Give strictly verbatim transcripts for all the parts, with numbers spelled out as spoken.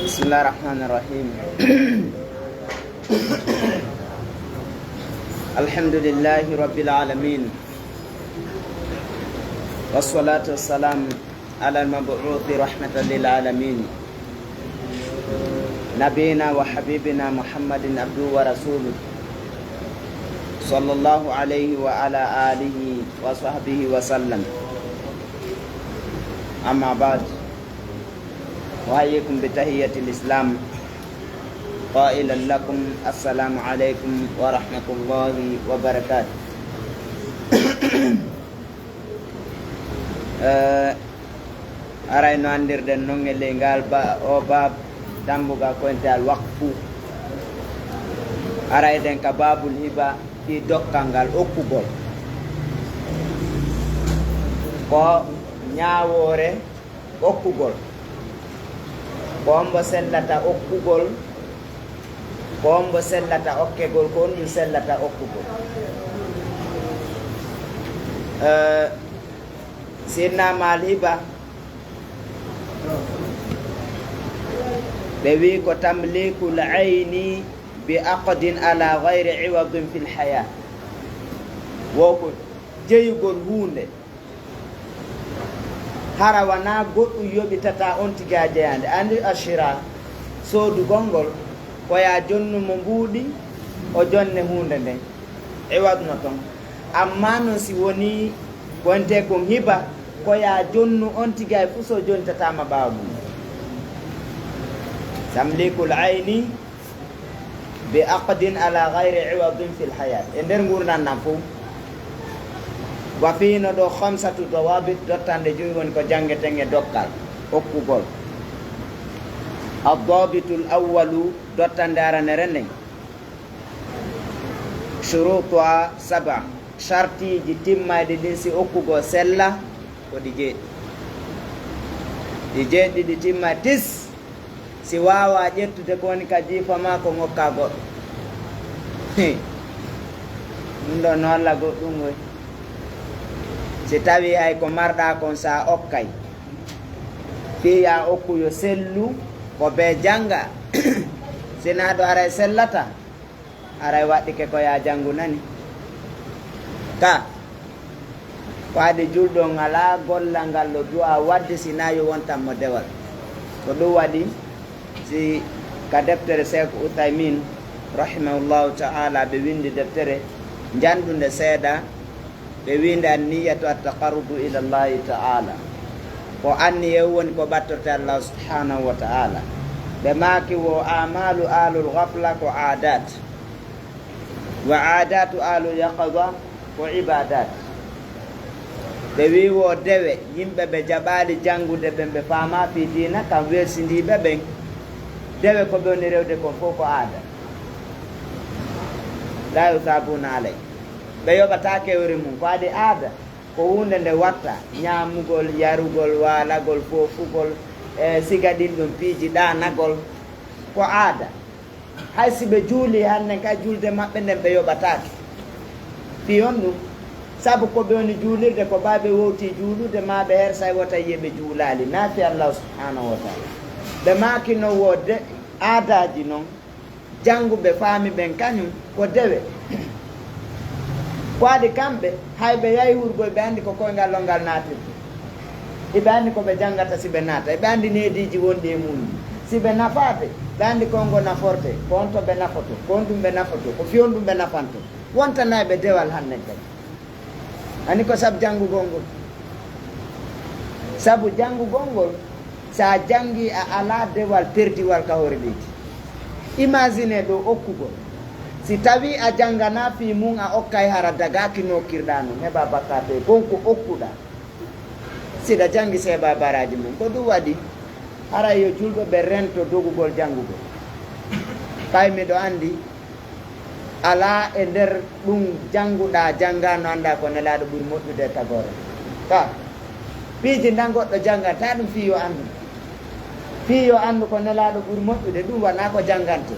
بسم الله الرحمن الرحيم. الحمد لله رب العالمين، والصلاة والسلام على المبعوث رحمة للعالمين، نبينا وحبيبنا محمد عبده ورسوله، صلى الله عليه وعلى آله وصحبه وسلم. أما بعد، أحييكم بتحية الإسلام، قائلا لكم: السلام عليكم ورحمة الله وبركاته. Eh, aray no anndirɗen non e ley ngal ba-, o baab dambugal ko ente al waqfu. Aray ɗen ka baabul hiba fii dokkal ngal okkugol. Ko ñaawoore okkugol. Ko hombo sellata okkugol? Ko hombo sellata okkegol? Ko honɗum sellata okkugol? Eh, Seydina Maal Hiba, ɓe wi'i ko tamlikul ayni bi aqdin ala gayri iwadin fil haya. Wo ko jeyugol huunde hara wanaa goɗɗum yoɓitataa on tigi a jeyaande. Anndi ashira, soodugol ngol, ko yaa jonnu mo mbuuɗi, o jonne huunde nden. Iwad no ton. Amma non si wonii ko ente kon hiba, ko yaa jonnu on tigi hay fuu so jontataama ɓaawo mum. Tamlikul ayni bi aqdin ala gayri iwadin fil hayat. E nder ngurndan nan fof, wa fiino ɗo khamsatu dawabit, dottanɗe joyi woni ko janngeten e dokkal okkugol. Addabitul awwalu, dottanɗe aranere nden, shurutuha saba, shartiiji timmayɗi ɗin si okkugol sella, ko ɗi jeeɗiɗi. Ɗi jeeɗiɗi timma tis, si waawaa ƴettude ko woni ka jiifa maa ko ngokkaa goɗɗo. Ɗum ɗoo no walla goɗɗum woy. Si tawii hay ko marɗaa kon sa okkay, fii yaa okku yo sellu, ko bee jannga. Si naa ɗo aray sellata, aray waɗɗike ko yaa janngu nani. Ka, ko adi julɗo ngalaa gollal ngal o du'a waɗde si naa yo wontan mo dewal. Ko ɗum waɗi si ka deftere Seek Uthaymin, rahimahullahu ta'ala, ɓe winndi deftere njanɗunde seeɗa, ɓe wiinde: "An-niyyatu at-taqarrubu ila Allahi ta'ala." Ko anniye woni ko ɓattorte Allah subhanahu wa ta'ala. Ɓe maaki: "Wo amalu alul ghafla ko aadat, wa aadatu alul yaqaza ko ibadat." Ɓe wii wo dewe yimɓe ɓe jaɓaali janngude ɓen, ɓe faamaa fii diina kan welsindiiɓe ɓen. Dewe ko ɓe woni rewde kon fof ko aada. La yusaabuna alay. Ɓe yoɓataa kewri mum, ko adi aada. Ko huunde nde watta, ñaamugol, yarugol, waalagol, foofugol, e siga ɗin ɗon piiji, ɗaanagol, ko aada. Hay si ɓe juulii hannden kay, julde maɓɓe nden ɓe yoɓataake. Fii honɗum? Sabu ko ɓe woni juulirde, ko ɓay ɓe wowtii juulude, maa ɓe hersay wota yi'e ɓe juulaali, naa fii Allaahu subhaanahu wa taala. Ɓe maaki non wo de aadaaji non, jannguɓe faami ɓen kañum ko dewe. Ko adi kamɓe, hay ɓe yahi hurgoy, ɓe anndi ko koyngal lonngal naatirte. Iɓe anndi ko ɓe janngata si ɓe naata. Iɓe anndi neediiji wonɗi e mum. Si ɓe nafaade, ɓe anndi ko ngo naforte, ko on to ɓe nafoto, ko on ɗum ɓe nafoto, ko fii on ɗum ɓe nafanto. Wontanay ɓe dewal hannden kadi. Ani ko sabu janngugol ngol? Sabu janngugol ngol, si a janngii, a alaa dewal perdiwal ka hoore leydi. Imagine ɗo okkugol. Si tawii a jannganaa fii mum, a okkay, hara dagaaki nokkirɗaa non, heɓaa bakkaatu e kon ko okkuɗaa. Siɗa janngi seeba baraaji mum, ko ɗum waɗi haray yo julɓe ɓe rento dogugol janngugol. Kay miɗo anndi alaa e nder ɗum jannguɗaa, janngaa no anndaa ko Nelaaɗo ɓuri moƴƴude e tagoore. Ka piiji ndan goɗɗo jannganta ɗum fii yo anndu. Fii yo anndu ko Nelaaɗo ɓuri moƴƴude, ɗum wonaa ko janngante.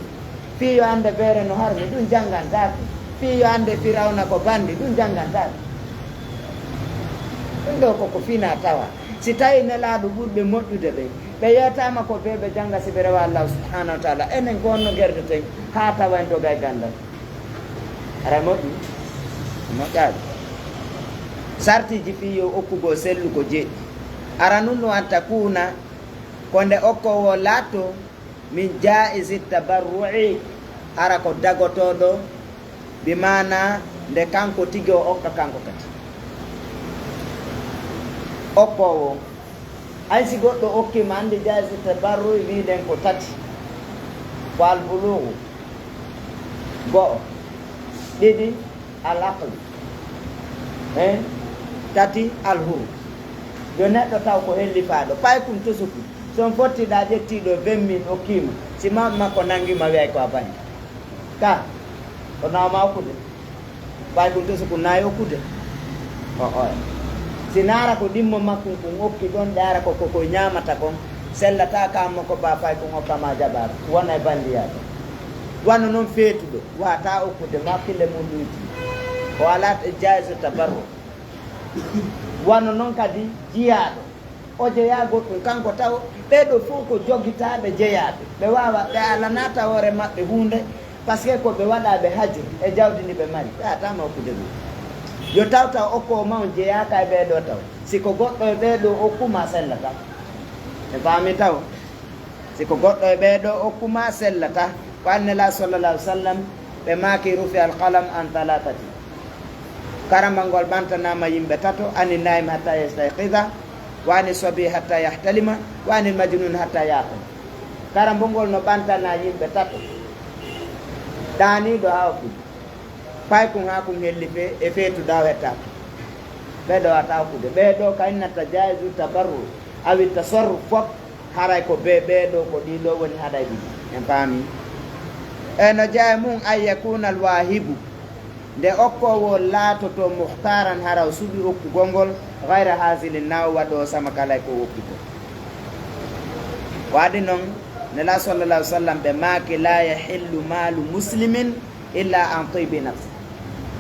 Fii yo annde beere no harmi, ɗum janngantaako. Fii yo annde Firawna ko banndi, ɗum janngantaako. Ɗum ɗoo koko finaa tawa. Si tawii Nelaaɗo ɓurɓe moƴƴude ɓen, ɓe yeetaama ko bee ɓe jannga si ɓe rewa Allaahu subhaanahu wa taala. Enen ko honno gerdeten haa tawa en dogay ganndal? Aray moƴƴi? Moƴƴaali. Sartiiji fii yo okkugol sellu ko jeeɗiɗi. Aranun no an takuuna, ko nde okkoowo laatoo min jaa'izi tabarru'i, hara ko dagotooɗo, bi maana nde kanko tigi o okka kanko kadi. Okkoowo, hay si goɗɗo okkiima, anndi jaa'izi tabarru'i wi'uɗen ko tati, ko albuluugu, go'o, ɗiɗi, al aql. Hein? Tati, al hur. Yo neɗɗo taw ko hellifaaɗo. Paykun tosuku. Si on fotti ɗa ƴettii ɗo vingt mille okkiima. Si mawɓe makko nanngiima wi'ay ko a baŋi. Ka, ko nawma okkude. Paykun tosuku nayi okkude. O oya. Si naara ko ɗimmo makkun kun okki ɗon, ɗe ara ko ko koy ñaamata kon, sellataa ka mo ko ba paykun okka ma jaɓaaka. Wona e banndiyaade. Wano non feetuɗo. Wata okkude ma hakkille mum luyti. O alaa jaayisu tabarru. Wano non kadi jiyaaɗo. O jeyaa goɗɗum kanko taw. Ɓee ɗoo fof ko jogitaaɓe jeyaaɓe. Ɓe waawa, ɓe alanata hoore maɓɓe huunde, parce que ko ɓe waɗaaɓe hajru e jawdi ndi ɓe mari. Ɓe ataama okkude ɗum. Yo taw taw okkoowo ma on jeyaaka e ɓee ɗoo taw. Si ko goɗɗo e ɓee ɗoo okku ma sellata. E faami taw. Si ko goɗɗo e ɓee ɗoo okku ma sellata, ko Annelaaɗo sallallahu alaihi wasallam, ɓe maaki, rufi al qalam an thalathati. Karamba ngol ɓantanaama yimɓe tato, ani naim hatta yastayqiza, wa ani sabi hatta yahtalima, wa ani majnun hatta yaqil. Karamba ngol no ɓantanaa yimɓe tato, ɗaaniiɗo haa okkude, paykun haa kun hellifee, e feetuɗaa o hettaaka. Ɓee ɗoo wata okkude. Ɓee ɗoo ka innata jaayizu tabarru, awi tasarruf fof, haray ko bee ɓee ɗoo, ko ɗii ɗoo woni haɗay ɗum. En faami? E no jeyaa e mum an yakuna al waahibu, nde okkoowo laatoto muhtaaran, hara o suɓi okkugol ngol, gayra haazilin, na o waɗoo sama kala e ko okki ko. Ko adii non, Nelaaɗo sallallahu alaihi wasallam ɓe maaki, laa yahillu maalu muslimin illa an tibi nafsi.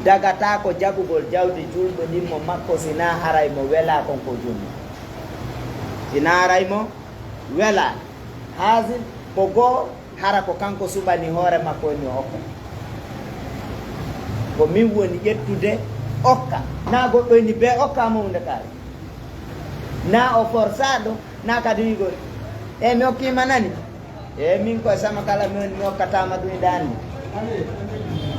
Dagataako jaɓugol jawdi julɗo ɗimmo makko si na haray mo welaa kon ko julɗo. Si na haray mo welaa. Haazil ko goo, hara ko kanko suɓani hoore makko woni o okka. Ko min woni ƴettude okka. Na goɗɗo woni bee okka mo huunde kaari. Na o forsaaɗo, na kadi wi'ugol, e mi okkiima nani? E min koye sama kala mi woni, mi okkataama ɗum, hiɗa anndi.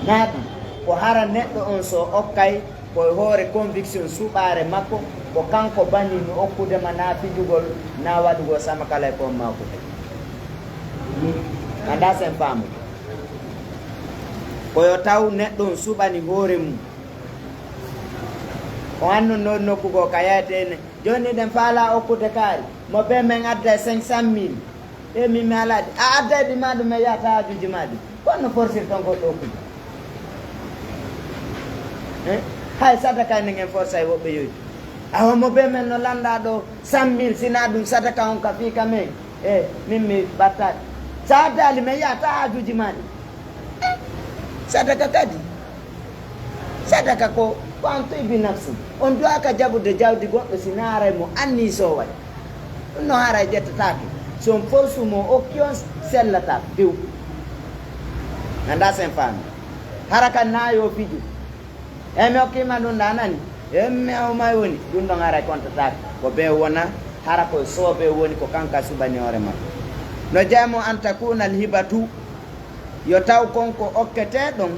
Na ɗum. Ko hara neɗɗo on so okkay, ko e hoore conviction suɓaare makko, ko kanko bani no okkude ma, na fijugol, na waɗugol sama kala e ko on ma okkude. Anndaa sen faamu. Ko yo taw neɗɗo on suɓani hoore mum. O anndu no nokku goo ka yahete ne. Jooni eɗen faalaa okkude kaari. Mo bee men adda e cinq cent mille. E min mi alaa ɗi. A adday ɗi ma ɗum e yahata haajuuji ma ɗi. Ko honno forsirton goɗɗo okkude? Eh? Hay sadaka enen en forsay woɓɓe yoytu. Awa mo bee men no lannda ɗo cent mille, si na ɗum sadaka on ka fii ka men. E min mi ɓattaaki. Sa addaali men yahata haajuuji ma ɗi. Eh? Sadaka kadi. Sadaka ko, ko an tibi nafsi. On duwaaka jaɓude jawdi goɗɗo si na haray mo anniyi soway. Ɗum no haray ƴettataake. Si on forsu mo okki on sellataa few. Anndaa sen faami. Hara kan na yo fiju. E mi okkiima ɗum ɗa nani. E mi o may woni. Ɗum ɗon haray kontataake. Ko bee wona hara ko soobee woni ko kanka suɓani hoore makko. No jeyaa e mum an takuna al hibatu. Yo taw kon ko okketee ɗon.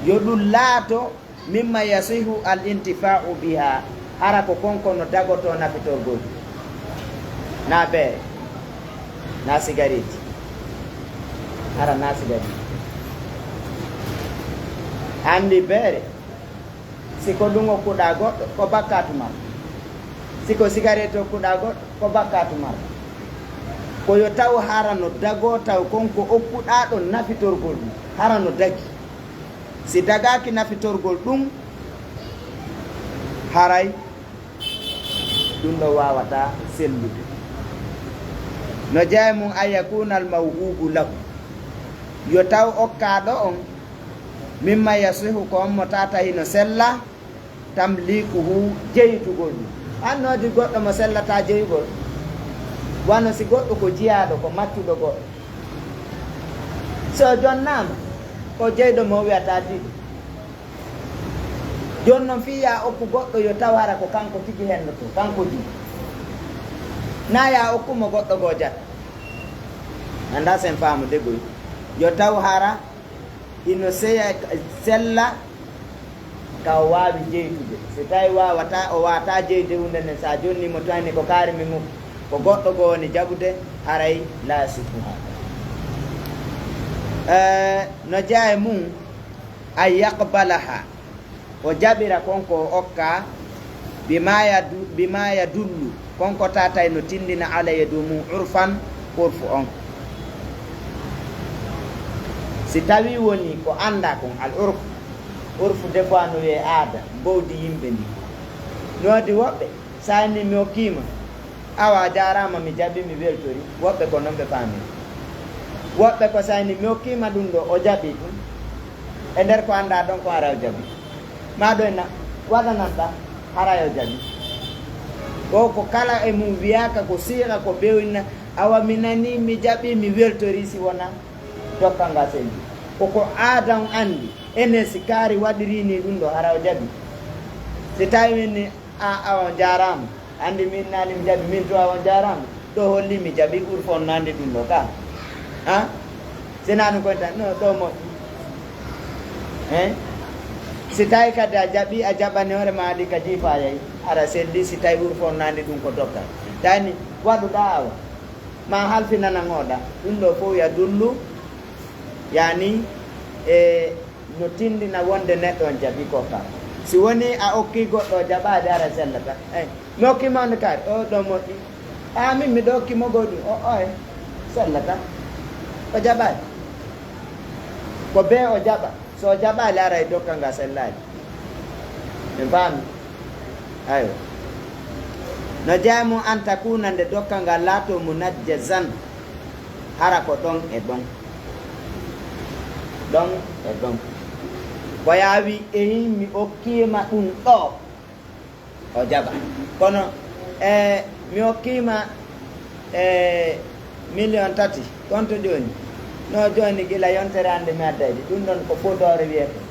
Yo ɗum laato mimma yasihu al intifa'u biha, hara ko kon ko no dagotoo nafitorgol ɗum. Na beere, na sigareeti, hara na sigareeti. Anndi beere, si ko ɗum okkuɗaa goɗɗo, ko bakkaatu ma. Si ko sigaret okkuɗaa goɗɗo, ko bakkaatu marɗo. Ko yo taw hara no dagoo taw kon ko okkuɗaa ɗon nafitorgol ɗum, hara no dagi. Si dagaaki nafitorgol ɗum, haray ɗum ɗo waawataa sellude. No jeyaa e mum an yakuuna al mawhuubu lahu. Yo taw okkaaɗo on, mimma yasihu ko on mo tata hino sella, tamlikuhu jeytugol ɗum. An noodi goɗɗo mo sellataa jeyugol. Wano si goɗɗo ko jiyaaɗo, ko maccuɗo goɗɗo. Si o jonnaama, ko jeyɗo mo o wi'ata diɗo. Jooni non fii yaa okku goɗɗo yo taw hara ko kanko tigi hendoto, kanko jii. Naa yaa okku mo goɗɗo goo jat. Anndaa sen faamu degoy. Yo taw hara hino seya, sella ka o waawi jeytude. Si tawi waawata, o waawataa jeyde huunde nden, sa jonni mo tawani ko kaari mi mum, ko goɗɗo goo woni jaɓude, haray laa yasihu. Eh, no jeyaa e mum, an yaqbalaha, o jaɓira kon ko o okka, bima yadu-, bima yadullu, kon ko tatay no tindina alayhi dow mum urfan, urfu on. Si tawi woni ko anndaa kon, al urfu, urfu des fois no wi'ee aada, mbowdi yimɓe ndi. No waɗi woɓɓe, sa inni mi okkiima, awa a jaaraama, mi jaɓi, mi weltori. Woɓɓe ko non ɓe faamiri. Woɓɓe ko sa inni mi okkiima ɗum ɗo, o jaɓi ɗum. E nder ko anndaa ɗon ko hara o jaɓi. Maa ɗo en na waɗanan ɗa hara o jaɓi. O ko kala e mum wiyaaka ko siiga ko bewinna, awa mi nani, mi jaɓi, mi weltori si wona dokkal ngal selli. Ko ko aada on anndi. Enen si kaari waɗiri ni ɗum ɗo hara o jaɓi. Si tawi min ni A, awa, on jaaraama. Anndi min naani mi jaɓi, min to awa, on jaaraama. Ɗo holli mi jaɓi, urfo on naandi ɗum ɗo ka. Ha? Si naa ɗum koy tan, no, ɗo moƴƴi. Hein? Si tawi kadi a jaɓi, a jaɓani hoore ma, haɗi ka jiifa yayi. Hara selli, si tawi urfo on naandi ɗum ko dokkal. Tani, waɗuɗa awa. Ma halfinanan oɗa. Ɗum ɗo fof yadullu, yani, e no tindina wonde neɗɗo on jaɓi ko ka. Si woni a okki goɗɗo o jaɓaade, hara sellata. Eyi, mi okki ma on kaari, o ɗo moƴƴi. A min miɗo okki mo goo ɗum, o oye, sellata. O jaɓaade. Ko bee o jaɓa. So o jaɓaali, hara e dokkal ngal sellaali. En faami? Aywa. No jeyaa e mum an takuuna nde dokkal ngal laatoo munajjazan. Hara ko ɗon e ɗon. Ɗon e ɗon. Ko yaa wi, eyi, mi okkiima ɗum ɗo. O jaɓa. Kono, e, mi okkiima, e, miliyon tati. Konto jooni? No jooni gila yontere hannde mi adday ɗi. Ɗum ɗon ko fodoore wiyetee.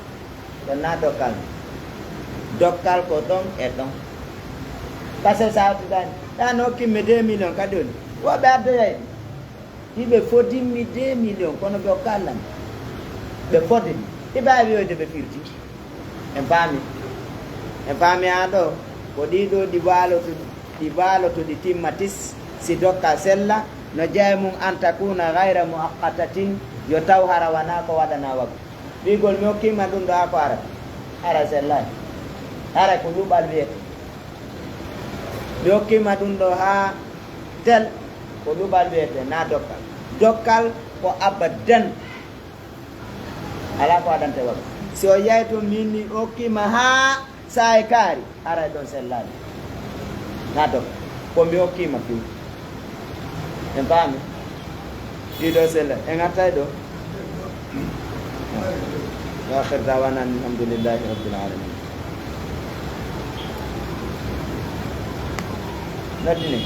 Ɗon na dokkal. Dokkal ko ɗon e ɗon. Parce que sa addudaani. Ɗa no okkimme deux millions kadi woni. Woɓɓe addoyay ɗi. Hiɓe fodimmi deux millions, kono ɓe okkaali lan. Ɓe fodimi. Hiɓe awi wiyoyde ɓe firti. En faami. En faami haa ɗo. Ko ɗii ɗoo ɗi waaloto, ɗi waaloto, ɗi timma tis. Si dokkal sella, no jeyaa e mum an takuuna gayra muaqqatatin, yo taw hara wanaa ko waɗanaa waktu. Ɓiygol mi okkiima ɗum ɗo haa ko ara. Ara sellaani. Ara ko luɓal wiyetee. Mi okkiima ɗum ɗo haa tel, ko luɓal wiyetee, na dokkal. Dokkal ko abadan. Alaa ko adante waktu. Si o yahi toon, min mi okkiima haa saa'i kaari, haray ɗon sellaani. Na dokkal. Ko mi okkiima fii. En paami? Ɗii ɗoo sella. En artay ɗo. Wa akhir da'wana anil hamdulillahi rabbil alamin. Noddine.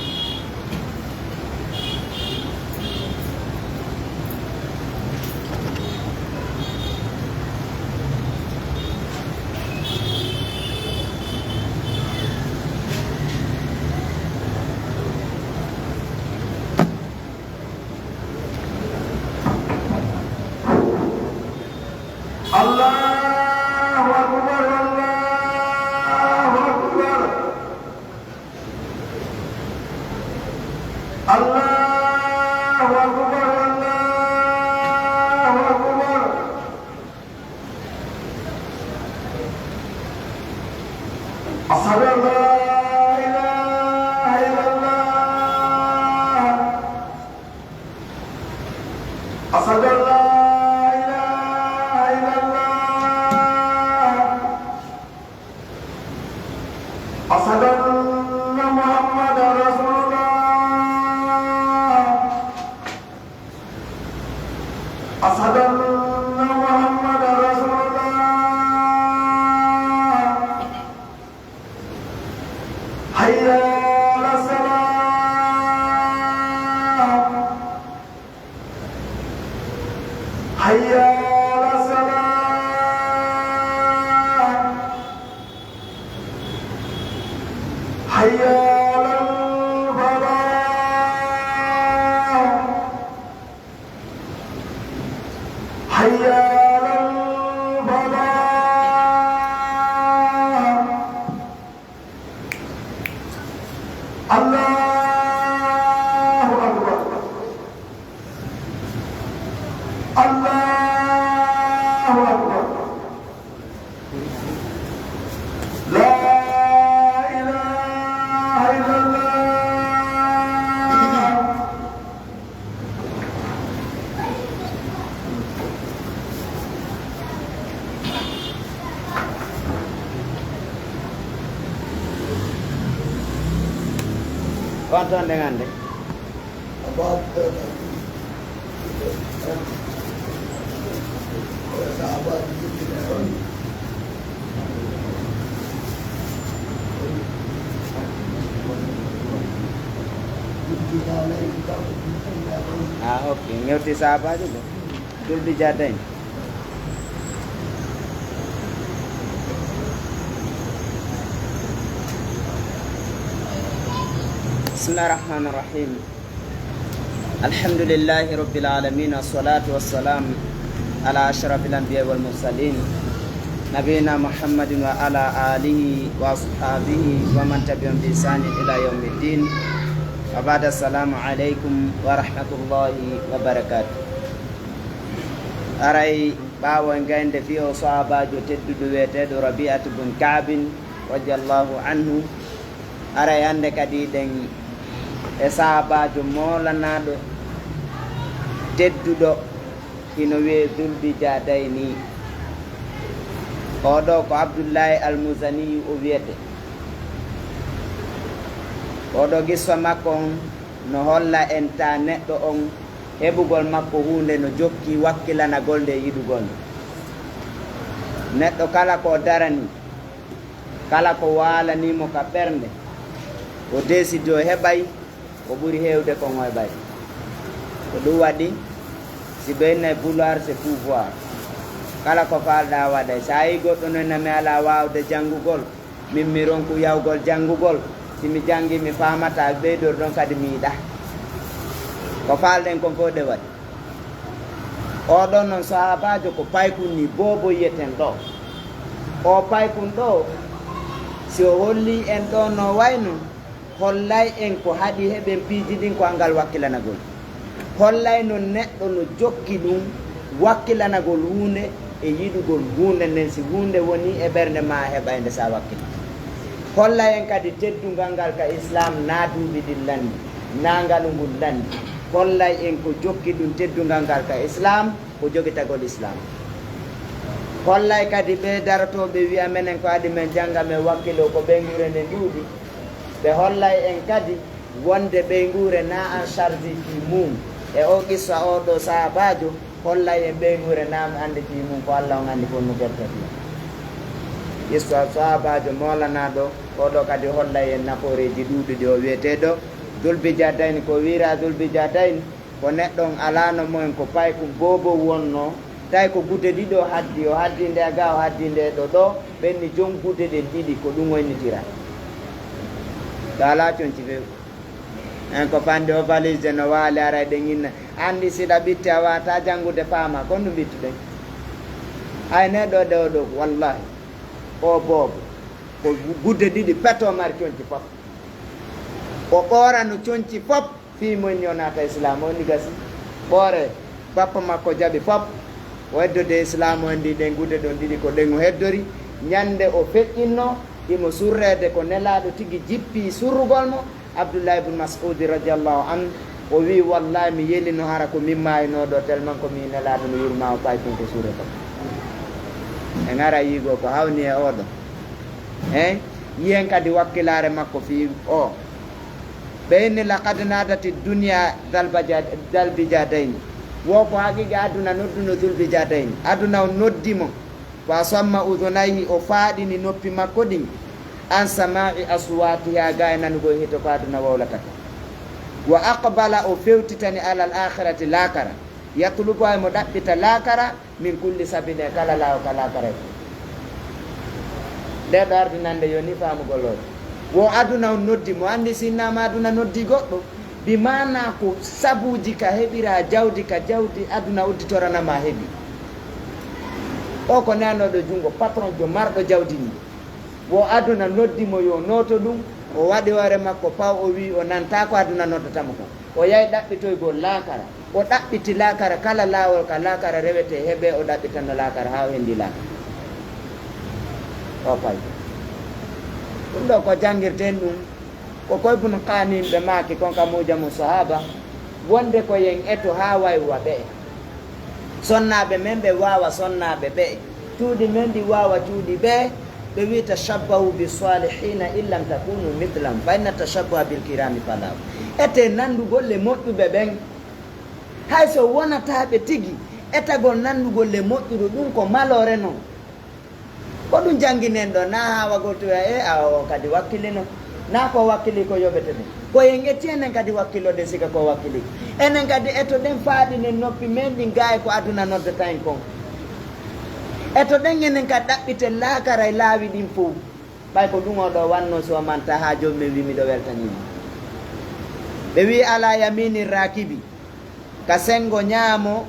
الله أكبر، الله أكبر. الله أكبر، الله أكبر. أشهد أن لا إله الله أكبر. الله أكبر. لا إله إلا الله. Konton dengan de. Ah, ok. Ñewti saabaajo go. Julɓe jaatay. بسم الله الرحمن الرحيم. الحمد لله رب العالمين، والصلاة والسلام على أشرف الأنبياء والمرسلين، نبينا محمد وعلى آله وأصحابه ومن تبعهم بإحسان إلى يوم الدين. وبعد، السلام عليكم ورحمة الله وبركاته. Aray, ɓaawo en gaynde fii oo sahaabaajo tedduɗo wi'eteeɗo Rabi'atu bun Ka'bin, radiyallahu anhu, aray hannde kadi eɗen e sahaabaajo moolanaaɗo tedduɗo, hino wi'ee Dul Bijaadayni. Oo ɗoo ko Abdullaahi Al Muzaniyu o wi'etee. Oo ɗoo qissa makko on no holla en taa neɗɗo on heɓugol makko huunde no jokki wakkilanagol nde e yiɗugol nde. Neɗɗo kala ko o daranii, kala ko waalanii mo ka ɓernde, o décide o heɓay ko ɓuri heewde kon o heɓay. Ko ɗum waɗi, si ɓe innay vouloir c'est pouvoir. Kala ko faalɗaa waɗay. Si a yii goɗɗo no inna mi alaa waawde janngugol, min mi ronku yahugol janngugol, si mi janngii mi faamataa, ɓeydor ɗon kadi mi yiɗaa. Ko faalɗen kon fof ɗe waɗi. Oo ɗon non sahaabaajo ko paykun nii boobo yi'eten ɗoo. Oo paykun ɗoo, si o hollii en ɗoo no wayno, hollay en ko haɗi heɓen piiji ɗin ko anngal wakkilanagol. Hollay non neɗɗo no jokki ɗum wakkilanagol huunde e yiɗugol huunde nden, si huunde wonii e ɓernde maa a heɓay nde si a wakkilii. Hollay en kadi teddungal ngal ka Islaam naa duuɓi ɗin lanni, naa ngalu ngun lanni. Hollay en ko jokki ɗum teddungal ngal ka Islaam, ko jogitagol Islaam. Hollay kadi ɓee darotooɓe wi'a menen ko adi men jannga men wakkiloo ko ɓeynguure nden ɗuuɗi. Ɓe hollay en kadi wonde ɓeynguure naa en charge fii mum. E oo qissa oo ɗoo sahaabaajo hollay en ɓeynguure naa mi anndi fii mum, ko Alla on anndi ko no gerta fii. Qissa sahaabaajo moolanaaɗo oo ɗoo kadi hollay en nafooreeji ɗuuɗuɗi. O wi'eteeɗo Dul Bijaadayni, ko wi'ira Dul Bijaadayni, ko neɗɗo on alaano mo en ko paykun boobo wonnoo, tawi ko gude ɗiɗi o haddii, o haddii nde e gaa, o haddii nde e ɗo ɗoo, ɓenni jon gude ɗen ɗiɗi, ko ɗum o innitira. Ɗo alaa conci few. En ko fanndi o valise no waali, aray ɗen inna. Anndi si ɗa ɓitti a waawataa janngude faamaa, ko ɗum ɓittuɗen. Hay ne ɗo ɗe o ɗo, wallahi, o boobo, ko gude ɗiɗi pet o mari conci fof. O ɓoorano conci fof. Fii mo inni o naata Islaam, o ni gasi. Ɓoore, bappa makko jaɓi fop. O heddode Islaam, o anndi ɗen gude ɗon ɗiɗi ko ɗen o heddori. Ñannde o feƴƴinno, himo surreede ko Nelaaɗo tigi jippii surrugol mo, Abdullahi ibn Mas'udi radiyallahu anhu, o wi'i, "Wallahi, mi yelino hara ko min maayinoo ɗoo, tellement ko mi Nelaaɗo no yurmaa o, paykun ko surrata." En ara yiigoo ko hawni e oo ɗoo. Hein? Yiyen kadi wakkilaare makko fii oo. Ɓe inni, "Laqad naadati dunya dal baja-, dal bijadayni." Wo ko haqiiqa aduna nodduno Dul Bijadayni. Aduna on noddi mo. Fa samma udhunayhi, o faaɗini noppi makko ɗin. An sama'i aswatiha, ga e nanugol hito ko aduna wowlata ko. Wa aqbala, o fewtitani alal akhirati, laakara. Yatlubuha, mo ɗaɓɓita laakara. Min kulli sabili, e kala laawo ka laakara e. Nde ɗo ardinande yoni faamugol o. Wo aduna on noddi mo, anndi si innama aduna noddi goɗɗo. Bi maana ko sabuuji ka heɓira jawdi, ka jawdi aduna udditorana ma heɓi. O ko neanoɗo junngo patron jo marɗo jawdi ni. Wo aduna noddi mo yo nooto ɗum, O waɗi hoore makko paw, o wi'i o nantaa ko aduna noddata mo kon. O yahi ɗaɓɓitoygol laakara. O ɗaɓɓiti laakara, kala laawol ka laakara rewetee heɓee, o ɗaɓɓitanno laakara haa o henndii laakara. O payi. Ɗum ɗoo ko janngirten ɗum, ko koye Ibn Qanim ɓe maaki kon ka Mu'jamu Sahaba, wonde ko yen eto haa waywa ɓe'e. Sonnaaɓe men ɓe waawa sonnaaɓe ɓe'e. Cuuɗi men ɗi waawa cuuɗi ɓe'e. Ɓe wi'i, "Tashabbahu bi salihina in lam takunu mithlahum, fa inna tashabbuha bil kirami falahu." Etee nanndugol e moƴƴuɓe ɓen. Hay so wonataa ɓe tigi, etagol nanndugol e moƴƴuɗo, ɗum ko maloore non. Ko ɗum jannginen ɗoo, naa haawagol to wi'a, "E, awa, o kadi wakkilino." Naa ko wakkili ko yoɓete ɗum. Ko en etti enen kadi wakkiloɗen sika ko wakkili. Enen kadi etoɗen faaɗinen noppi men ɗin gaa e ko aduna noddata en kon. Etoɗen enen kadi ɗaɓɓiten laakara e laawi ɗin fow. Ɓay ko ɗum oo ɗoo wannoo si o mantaa haa joomum en wi'i, "Miɗo weltanii mo." Ɓe wi'i, "Ala yamini rakibi." Ka senngo ñaamo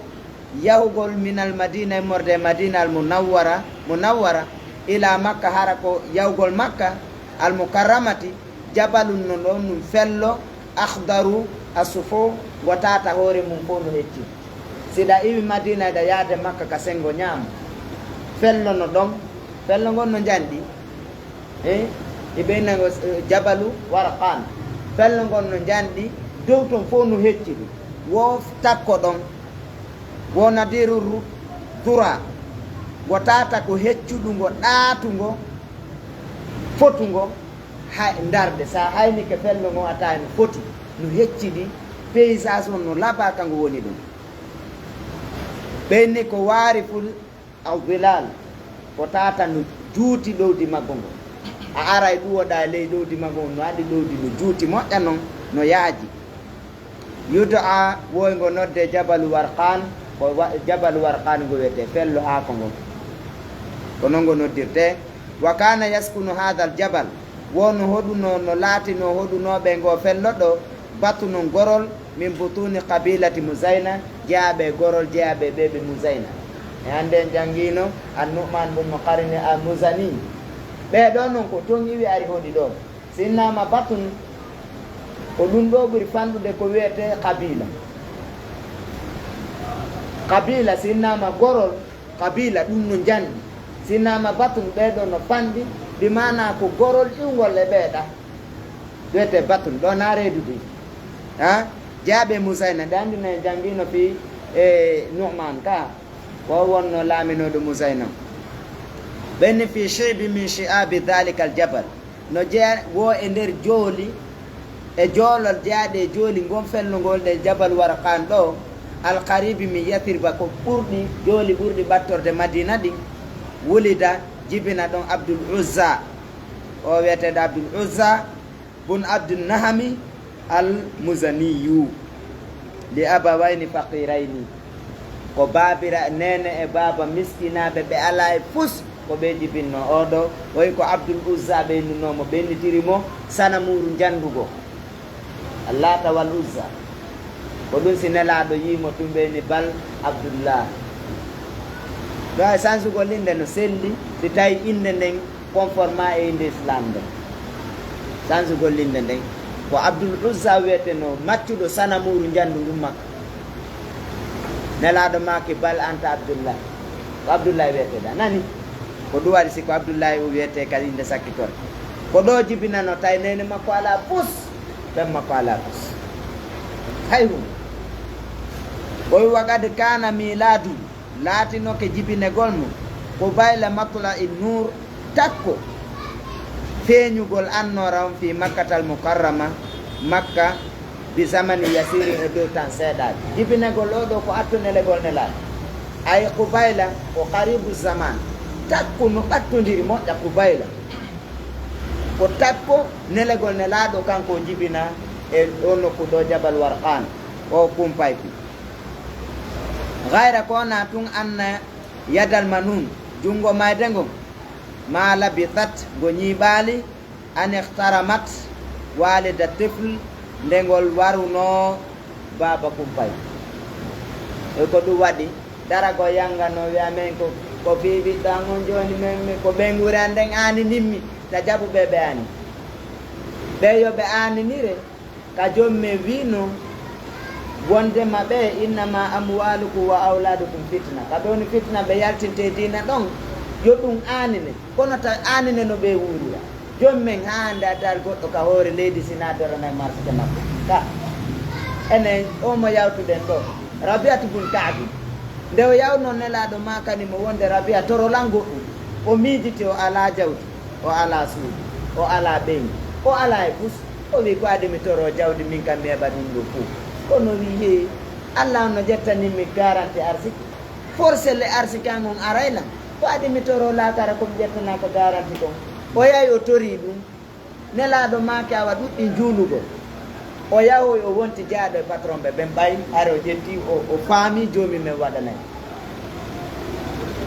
yahugol minal Madina, immorde e Madina al Munawwara, Munawwara, ila Makka, hara ko yahugol Makka al Mukarramati, jabalun no ɗon ɗum fello, akhdaru asufu, ngo tata hoore mum fof no hecci. Si ɗa iwi Madina, ɗa yaade Makka ka senngo ñaamo, fello no ɗon, fello ngon no njanɗi. E, e ɓe nango, eh, Jabalu Warqan. Fello ngon no njanɗi, dow ton fof no hecci ɗum. Wo takko ɗon, wo nadiru ru-, dura, wo tata ko heccuɗungo, ɗaatungo, fotungo, hay ndarde. Sa haynike fello ngon a tawi no foti, no heccidi, paysage on no laba ka ngu woni ɗum. Ɓeyni ko waari ful Aw bilal, ko tata no juuti ɗowdi maggo ngon. A aray ɗuwoɗa e ley ɗowdi maggo ngon, no waɗi ɗowdi no juuti moƴƴa non, no yaaji. Yuda woyngo nodde Jabalu Warqan, ko wa-, Jabalu Warqan ngo wiyetee, fello haako ngon. Ko non ngo noddirtee. Wa kana yaskunu hadha al jabal, wo no hoɗuno, no laatinoo hoɗunooɓe ngoo fello ɗoo, batunun gorol, min butuni qabilati Muzayna, jeyaaɓe e gorol jeyaaɓe e ɓeɓe Muzayna. E hannde en janngiino An-Nu'man bun Muqarrin al-Muzani. Ɓee ɗoo non ko ton iwi ari hoɗi ɗoo. Si innama batun, ko ɗum ɗoo ɓuri fanɗude ko wiyetee qabila. Qabila si innama gorol, qabila ɗum no njanɗi. Si innama batun, ɓee ɗoo no fanɗi, bi maana ko gorol iwngol e ɓee ɗa. Wiyetee batun, ɗoo na reedude. Ha? Jeyaaɓe Muzayna, nde anndi no en janngiino fii, e, Nu'man ka, ko wonno laaminooɗo Muzayna. Ɓen fi shi'bi min shi'abi dhalika al-jabal. No jeya wo e nder jooli, e joolol jeyaaɗe e jooli ngon fello ngol ɗe Jabal Warqan ɗoo, al-qaribi min Yathriba, ko ɓurɗi, jooli ɓurɗi ɓattorde Madina ɗin, wulida, jibina ɗon Abdul Uzza. O wiyeteeɗo Abdul Uzza, bun Abdul Nahami al Muzaniyu, li abawayni faqirayni. Ko baabira, neene e baaba miskinaaɓe ɓe alaa e fus, ko ɓe jibinno. Oo ɗoo, o wi ko Abdul Uzza ɓeynunoo mo, ɓeynitiri mo sanamuuru njanndugo. Allata wal Uzza. Ko ɗum si Nelaaɗo yii mo tun ɓeyni bal Abdullah. Ɗoo e sansugol innde no selli, si tawi innde nden conforme e innde Islam nden. Sansugol innde nden. Ko Abdul Uzza wiyetenoo, maccuɗo sanamuuru njanndu ndun Makka. Nelaaɗo maaki, "Bal anta Abdullah." Ko Abdullahi wiyeteeɗo. A nani? Ko ɗum waɗi si ko Abdullahi o wiyetee ka innde sakkitorde. Ko ɗoo jibinano tawi neene makko alaa fus, ɓen makko alaa fus. Hay huunde. O wi, "Wa qad kana miladu." Laatinoke jibinegol mo, qubayla matla'i nur, takko feeñugol annoora on fii Makkatal Mukarrama, Makka, bi zamani yasiri, e dow tan seeɗaaji. Jibinegol oo ɗoo ko attu nelegol Nelaaɗo. Ay qubayla ko qaribu zaman, takko no ɓattondiri moƴƴa qubayla. Ko takko nelegol Nelaaɗo kanko o jibina e oo nokku ɗoo Jabal Warqan, oo kumpayki. Gayra ko wonaa tun anna yadal manun, junngo mayde ngon, ma labithat, ngo ñiiɓaali, an ihtaramat walida tifl, nde ngol warunoo baaba kumpay. E ko ɗum waɗi, dara ko yannganoo, wi'a men ko, ko fii ɓiɗɗo an on jooni, men, men, ko ɓen wuri an nden aani nimmi, ta jaɓu ɓe ɓe aani. Ɓe yo ɓe aaninire, ka joom men wiino, wondema ɓe, "Innama amwalukum wa awladukum fitna." Ka ɓe woni fitna, ɓe yaltinte diina ɗon, yo ɗum aanine. Kono taw aanine no ɓe wuurira. Joom men haa hannde a taal goɗɗo ka hoore leydi si naatoranay marsike makko. Ka enen o mo yawtuɗen ɗo, Rabiatu bun Kaabi. Nde o yawnoo Nelaaɗo maakani mo wonde Rabia torolan goɗɗum, o miijiti o alaa jawdi, o alaa suudu, o alaa ɓeyngu, o alaa e fus. O wi, "Ko adi mi toro jawdi min kam mi heɓa ɗum ɗo fof." Kono wi, "Hee, Allah on no ƴettani mi garanti arsike. Forcé le arsike an on aray lan. Ko adi mi toro laakara ko mi ƴettanaaka garanti kon." O yahi o torii ɗum. Nelaaɗo maaki awa ɗuɗɗi juulugol. O yahoy o wonti jaaɗo e patron ɓe ɓen ɓay, hare o ƴetti, o, o faami joomi men waɗanay.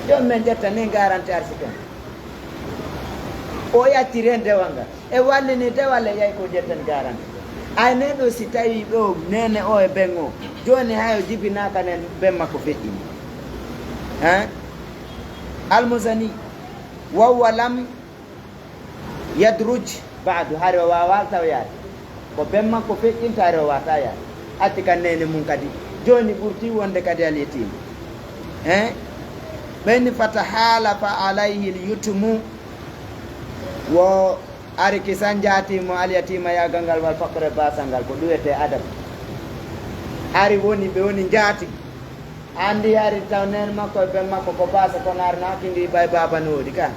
Joomi men ƴetta nen garanti arsike. O yacciri hen dewal ngal. E wallini dewal e yahi ko ƴetten garanti. Ay neɗɗo si tawi ɗo nene o e ben o. Jooni hay o jibinaaka nen ben makko feƴƴini. Hein? Almusani. Wa huwa lam yadruj ba'du, hari o waawaali taw yaade. Ko ben makko feƴƴinta, hari o waawataa yaade. Acci kan neene mum kadi. Jooni ɓurti wonde kadi alyatiim. Hein? Ɓen fatahalafa alayhi lyutmu, wo ari kisan jaati mo alyatiima yaagal ngal wal faqre baasal ngal, ko ɗum wiyetee adab. Hari woni, ɓe woni njaati. Anndi hari taw neen makko e ben makko ko baasa, kono hari no hakkindi bay baaba no woodi ka.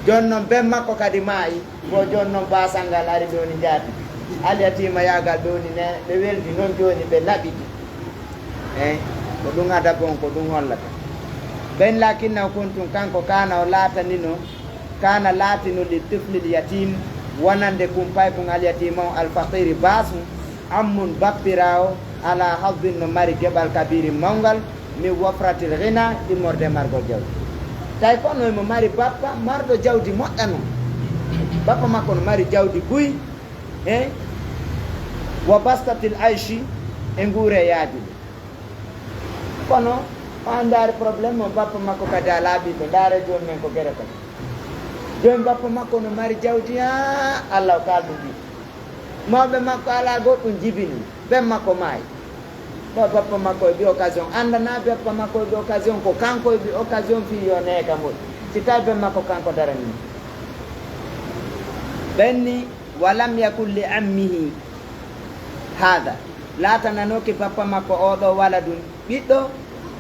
Jooni noon ben makko kadi maayi, ko jooni noon baasal ngal ari ɓe woni njaati. Alyatiima yaagal ɓe woni ne, ɓe weldi noon jooni ɓe naɓidi. Eey, ko ɗum adab on, ko ɗum hollata. Ben lakinnahu kuntum, kanko kaana o laatanino, kaana laatino li tiflil yatiim, wonande kumpaykun alyatiima on alfaqiiri baasu, ammun bappiraawo, ala hazzin no mari geɓal kabiirin mawngal, min wafratil ghina, immorde margol jawdi. Tawi kono emo mari bappa marɗo jawdi moƴƴa non. Bappa makko no mari jawdi buy, e wa bastatil ayshi, e nguure yaajude. Kono, haa ndaari problème mo bappa makko kadi alaa ɓiɓɓe, ndaare jooni men ko gere kadi. Jooni bappa makko no mari jawdi, haa Allah o kaaldu ɓiɓɓe. Mawɓe makko alaa goɗɗum jibini, ben makko maayi. Ɗo bappa makko e ɓi occasion, anndanaa bappa makko e ɓi occasion, ko kanko e ɓi occasion fii yo neeka moƴƴi. Si tawi ben makko kanko darani mo. Ɓenni, walam yakun li ammihi haada, laatananooki bappa makko oo ɗoo waladun, ɓiɗɗo,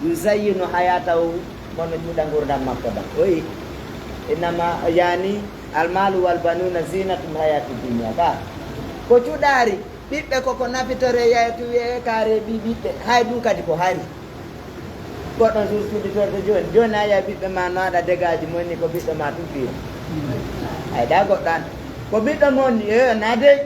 yuzayyinu hayatahu, mo no cuuɗa ngurdam makko ɗam. O wi, innama, yaani, almalu wal banuna zinatul hayati dunya. Ka, ko cuuɗaari, ɓiɓɓe ko ko nafitoree, yaye tu wi'e kaare ɓii ɓiɓɓe. Hay ɗum kadi ko hari. Goɗɗo suus cuuɗitorde jooni. Jooni a yi'a ɓiɓɓe ma no aɗa dégage moni ko ɓiɗɗo ma tun fiyo. Ay ɗa goɗɗo an. Ko ɓiɗɗo mon ni, eh, na dey.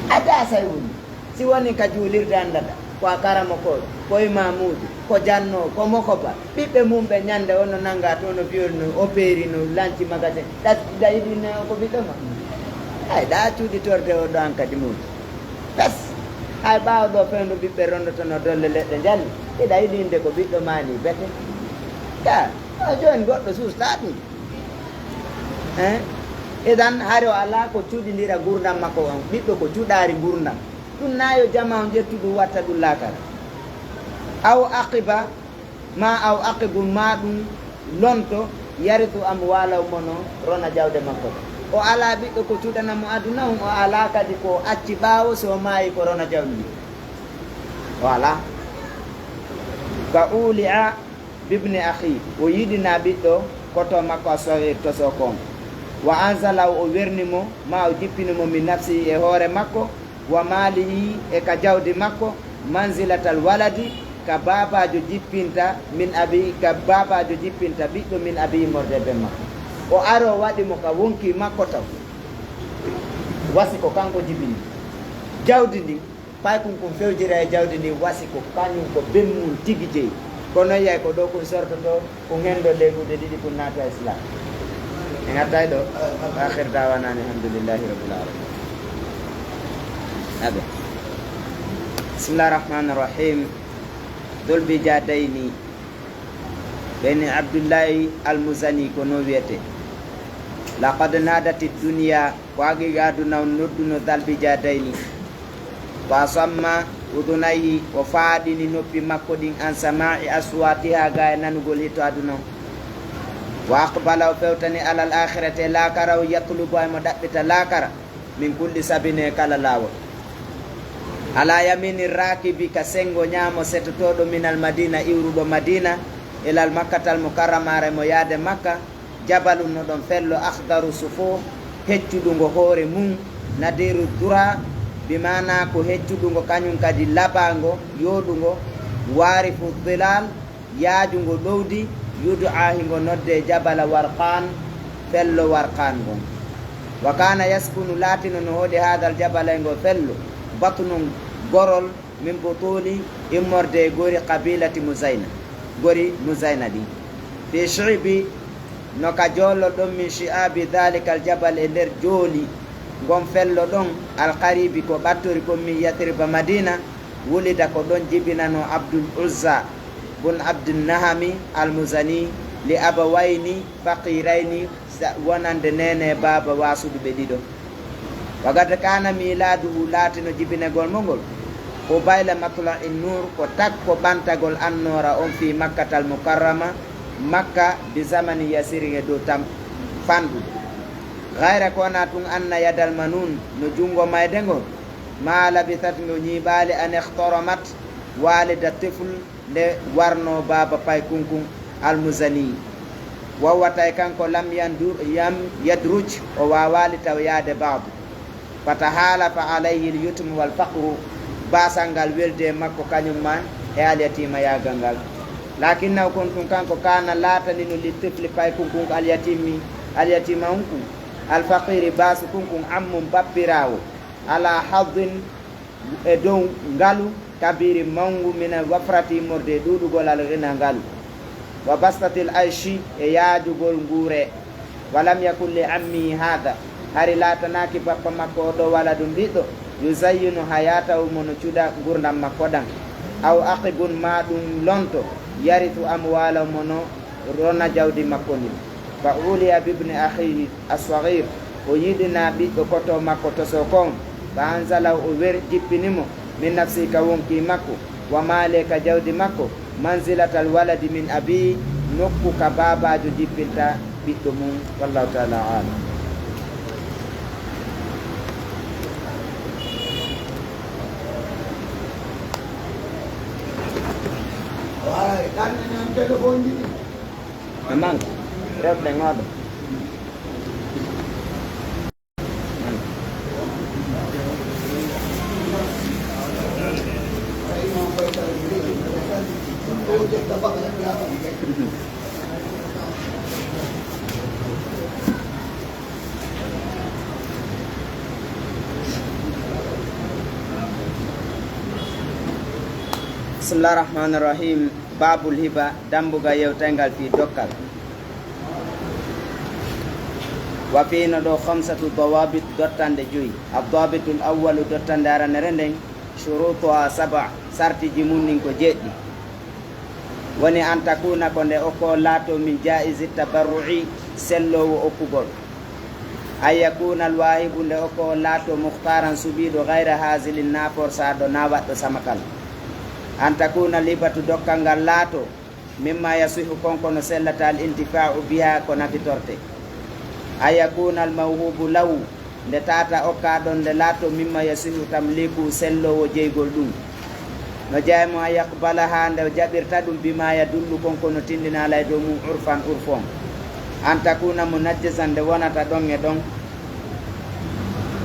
Adda asay woni. Si woni ka juulirde anndaɗa, ko a karamokoojo, ko imaamuujo, ko jannoowo, ko mokoba. Ɓiɓɓe mum ɓe ñande o no nannga to, no fiyori, no opéri, no lanci magasin. Ɗa, ɗa yiɗi ne ko ɓiɗɗo ma? Ay, ɗa cuuɗitorde o ɗo an kadi mum. Pes. Hay ɓaawo ɗo fewndo ɓiɓɓe rondotono dolle leɗɗe njalli. Iɗa yiɗi innde ko ɓiɗɗo ma ni bete. Ka, o jooni goɗɗo suustaa ɗum. Eh? Idan hari o alaa ko cuuɗindira ngurdam makko on. Ɓiɗɗo ko cuuɗaari ngurdam. Ɗum na yo jama on ƴettu ɗum watta ɗum laakara. Aw aqiba, ma aw aqibu, ma ɗum lonto, yaritu amwalahu, mo no rona jawde makko. O alaa ɓiɗɗo ko cuuɗana mo aduna on, o alaa kadi ko acci ɓaawo, so maayi ko rona jawdi ndi. O alaa. Fa uli'a bibni akhi, o yiɗina ɓiɗɗo koto makko assaghir tosoko on. Wa anzalahu, o werni mo, ma o jippini mo min nafsihi, e hoore makko, wa malihi, e ka jawdi makko, manzilatal waladi, ka baabaajo jippinta min abi, ka baabaajo jippinta ɓiɗɗo min abi, immorde ben makko. O aro waɗi mo ka wonki makko taw. Wasi ko kanko jibini jawdi ndin. Paykun kun fewjira e jawdi ndin, wasi ko kañum ko ben mum tigi jeyi. Kono yiyay ko ɗo kun sortotoo, kun hendo leegude ɗiɗi kun naata Islam. En attay ɗo. Akhir dawana ani alhamdulillahi rabbil alamin. Aɓe. Bismillah rahman rahim. Dulbi jadayni. Ɓen ni Abdullahi Almuzani ko non wiyetee. لقد نادت الدنيا, ko haqiiqa aduna on nodduno, ذا البجادين. فأصم أذنيه, o faaɗini noppi makko ɗin, عن سماع أصواتها, ga e nanugol hito aduna on. وأقبل, o fewtani, على الآخرة, e laakara on, يطلب, himo ɗaɓɓita laakara, من كل سبيل, e kala laawol. على يمين الراكب, ka senngo ñaamo setotooɗo, من المدينة, iwruɗo Madiina, إلى مكة المكرمة, hara himo yaade Makka, جبل, no ɗon fello, أخضر صفوه, heccuɗungo hoore mun, نضير الذرى, bi maanaa ko heccuɗungo kañun kadi laɓaango, yooɗungo, وارف الظلال, yaajungo ɗowdi, يدعى, hingo noddee, جبل ورقان, fello Warqaan ngon. وكان يسكن, laatino no hoɗi, هذا الجبل, e ngoo fello, بطن, gorol, من بطون, immorde e gori, قبيلة مزينة, gori Muzayna ɗin. في شعب, no ka joolol ɗon, من شعاب ذلك الجبل, e nder jooli ngon fello ɗon, القريب, ko ɓattori kon, من يثرب, Madiina, ولد, ko ɗon jibinanoo, عبد العزى بن عبد النهم المزني لأبوين فقيرين, sa-, wonande neene e baaba waasuɗuɓe ɗiɗo. وقد كان ميلاده, laatino jibinegol mo ngol, قبيل مطلع النور, ko takko ɓantagol annoora on, في مكة المكرمة, Makka, بزمن يسير, e dow tam-, fanɗude. غير, ko wonaa tun, أن يد المنون, no junngo mayde ngon, ما لبثت, ngo ñiiɓaali, أن اخترمت والد الطفل, nde warnoo baaba paykunkun, المزني. وهو, tawi kanko, لم يندر-, يم-, يدرج, o waawaali taw yaade بعد. فتحالف عليه اليتم والفقر, baasal ngal weldi e makko, kañun maa e alyatiimayaagal ngal. لكنه, kono tun kanko, كان, laatanino, للطفل, paykunkun, اليتيم, alyatiimankun, الفقير, baasukunkun, عم, bappiraawo, على حظ, e dow ngalu, كبير, mawngu, من الوفرة, immorde e ɗuuɗugol, الغنى, ngalu. وبسطة العيش, e yaajugol nguuree. ولم يكن لعمه هذا, hari laatanaaki bappa makko oo ɗoo, ولد, ɓiɗɗo, يزين حياته, mo no cuɗa ngurndan makko ɗan, أو عقب, maa ɗun lonto, يرث أمواله, mo no rona jawdi makko ndin. فأولي بابن أخيه الصغير, o yiɗinaa ɓiɗɗo kotoo makko tosoo kon. فأنزله, o wer-, jippini mo, من نفسه, ka wonkii makko, وماله, ka jawdi makko, منزلة الولد من أبيه, nokku ka baabaajo jippinta ɓiɗɗo mun. والله تعالى أعلم. Aman, rewɓe ŋooɗo. بسم الله الرحمن الرحيم. باب الهبة, dambugal yewtayngal fii dokkal. وفيه, no ɗoo, خمسة ضوابط, dottande joyi. الضابط الأول, dottande aranere nden, شروطها سبع, sartiji mun ɗin ko jeɗɗi. Woni, أن تكون, ko nde okkoowo laatoo, من جائز التبرع, selloowo okkugol. أن يكون الواهب, nde okkoowo laatoo, مختارا, suɓiiɗo, غير هازل, naa forsaaɗo, naa waɗɗo samakal. أن تكون الهبة, dokkal ngal laatoo, مما يصح, kon ko no sellata, الانتفاع بها, ko nafitortee. أن يكون الموهوب له, nde tata okkaaɗo on nde laatoo, مما يصح تمليكه, selloowo jeygol ɗum. No jeyaa e mun, أن يقبلها, nde o jaɓirta ɗum, بما يدل, kon ko no tinndina, عليه, dow mun, عرفا, urfu on. أن تكون منجزا, nde wonata ɗon e ɗon.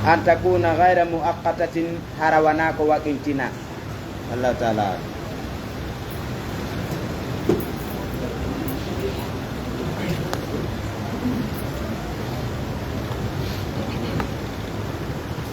أن تكون غير مؤقتة, hara wanaa ko waɗɗintinaa. Allahu taala aalam.